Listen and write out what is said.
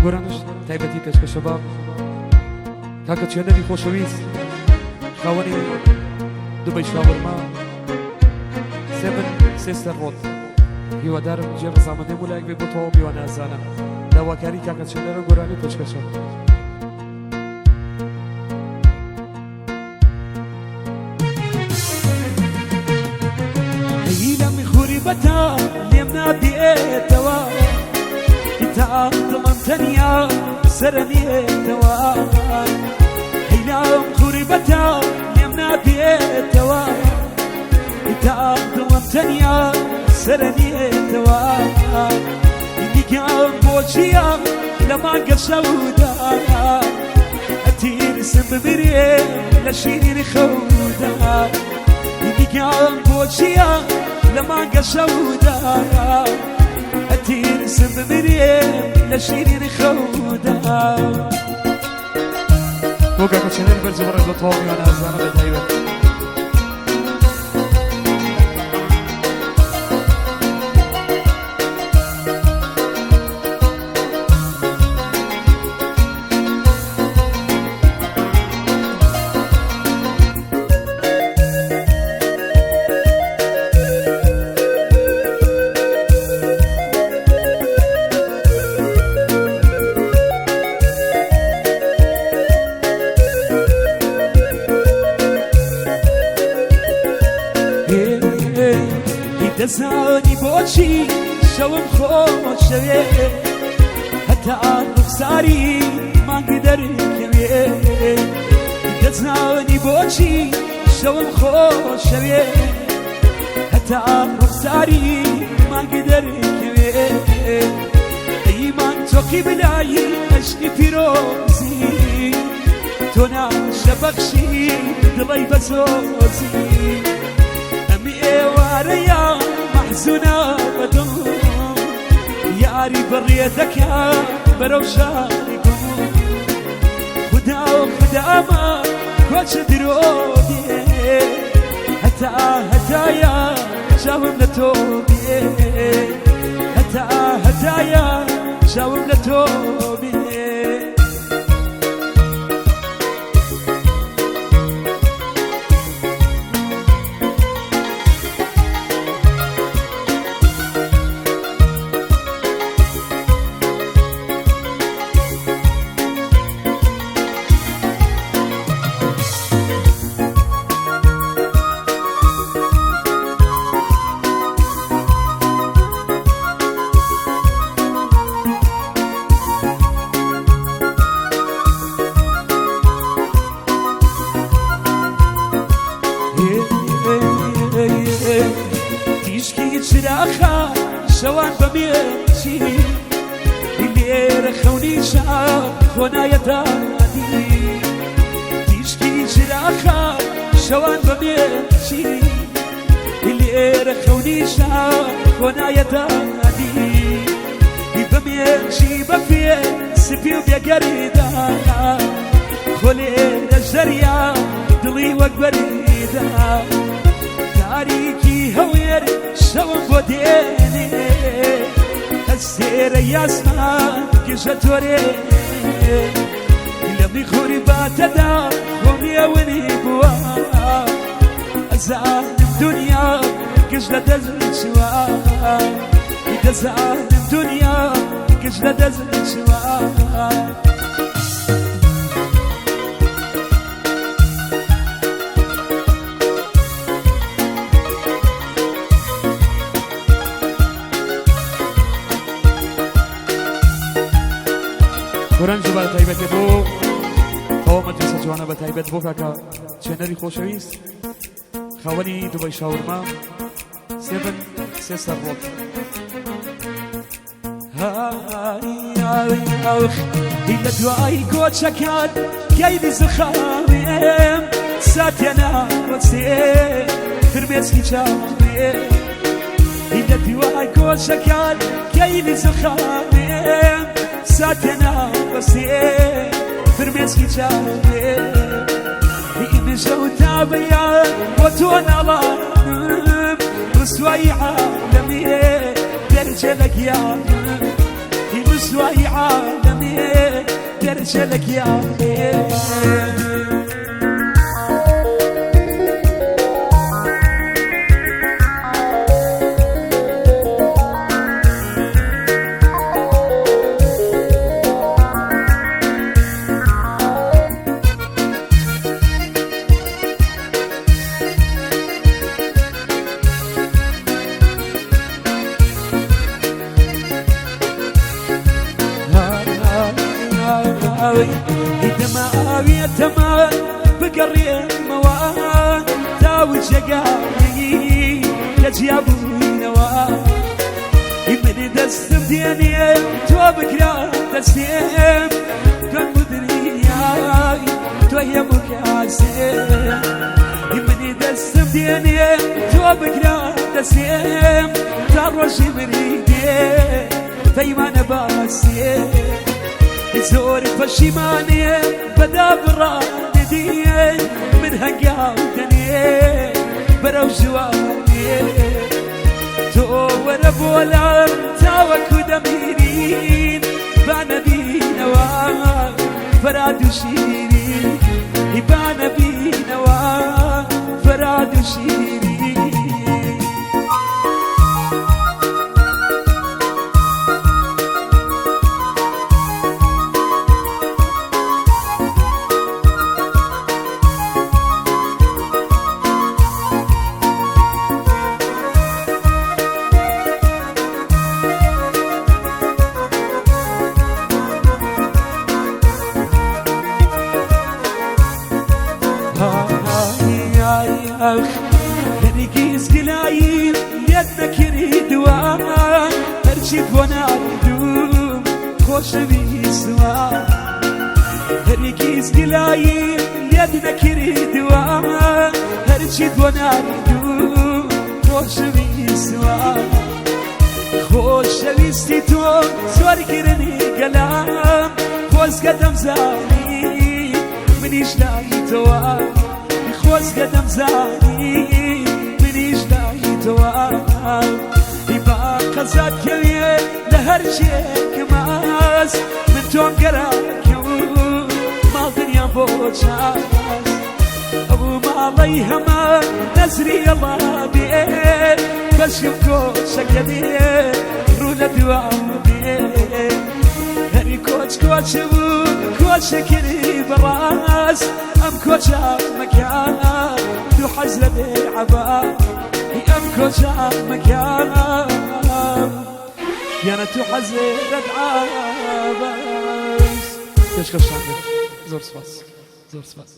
گۆرانش تایبەتی پێشکەشە بە کاکە چێنەری خۆشەویست، خاوەنی دوبەی شاورما، Seven Sister Road. هیوادارم جێ ڕزامەندی بۆ لایەک بێ بۆ تەواو میوانە ئازانە. داواکاری کاکە چێنەرە گۆرانی پێشکەشە. لەم غوریبەتە لێم نابێتەوە، تا دڵم تەنیا سەرەنێتەوە. هەیلام غوریبەتە لێم نابێتەوە، تا دڵم تەنیا سەرەنێتەوە. نیگام بۆچیە لە مانگە شەودا، ئەتیرسم بمرێ لە شیری خەودا. نیگام بۆچیە لە مانگە شەودا، ئەتیرسم بمرێ لە شیری خەودا. بۆ کاکە چێنەری بەرز و بەڕێز بە تەواو میوانە ئازانە بە تایبەت. دەزانی بۆچی شەوم خۆشەوێ، هەتا ڕوخساری مانگی دەرکەوێ. دەزانی بۆچی شەوم خۆشەوێ، هەتا ڕوخساری مانگی دەرکەوێ. ئەیمان تۆقی بلایی عشقی پیرۆزی، تۆ ناشەبەخشی دڵی بەزۆزی. ئەمی ئێوارەیە مەحزونە بەدڵ، یاری بڕێ دەکا بەرەو شاری گوم. خودا و خوداما کۆچ درۆ بێ، هەتا هەتایە چاوم لە تۆ بێ، هەتا هەتایە چاوم لە تۆ بێ. تیشکی چراخە شەوان بەمێچی، لێرە خەونی شا خۆنایەتادی. تیشکی چراخە شەوان بەمێچی، لێرە خەونی شا خۆنایەتادی. بەمێچی بەپێ سپی و بێگەریدا، خۆ لێرە ژەریا دڵی وەک بەریدا. تاریکی هەوێر شەوم بۆ دێنێ، ئەستێرە یاسمان گژە تۆرێ. لەمی خوری باتەدا خۆمیەونی بووە، ئەزانم دنیا گژ لە دەست چووە، دەزانم دنیا گژ لە دەست چووە. گۆران ژوبارە تایبەتێ بۆ تەواو مەجلیسە جوانە، بە تایبەت بۆ کاکە چێنەری خۆشەویست، خاوەنی دوبەی شاورما، Seven Sister Road. لە دوای کۆچەکان کەیلی زخاوێم، ساتێ ناوەچێ فرمێسکی چاوێ. لە دوای کۆچەکان کەیلی زخاوێم، ساتێ ناوەچێ فرمێسکی چاوێ. ئیمژە و تابەیان بۆ تۆ ناڵانم، ڕسوایی عالەمێ دەرچێ لە گیانم. ڕسوای عالەمێ دەرچە لە گیانێ. دەما بگەڕێمەوە تا و جێگای لە جیابووینەوە. من دەستم دێنێ تۆ بکرا دەستێم تۆ مدریای تۆ هەموو کاسێ. من دەستم دێنێ تۆ بکرا دەستێم تا ڕۆژی مریدێ پەیمانە باسێ. زۆر پەشیمانێ بەدا بڕاندیێ من هەنگاو دەنێ بەرەو ژوانێ. تۆ وەرە بۆ لام تاوەکو دەمیرین با نەبینەوە فەراد و شیرین، با نەبینەوە فەراد و شیرین. هەرگیز گلایی لێت نەکردی دوا هەرچیت بۆ ناردوم خۆشەویستوە. هەرگیز گلایی لێت نەکردی دوا هەرچیت بۆ ناردوم خۆشەویستوە. خۆشەویستی تۆ زۆرکردنی گەلام خۆزگە دەمزانی منیش لای تۆوە، خۆزگە دەمزانی منیش لای تۆوە. با قەزات کەوێ لە هەر شێکماس من تۆم گەراکەم ماڵ دنیام بۆ چاس. ئەو ماڵەی هەمە نەزری ئەڵا بێ بەشکم کۆچەکە دێ ڕوو لە دوا بێ. هەری کۆچ کۆچ بوو کۆچەکردی بەڕاست ئەم کۆچە مەکان دوو حەز لە بێ عەبا ئەم کۆچە مەکان یانە تو حەزرەت عاباس. پێشکەشتان کرد. زۆر سپاس، زۆر سپاس.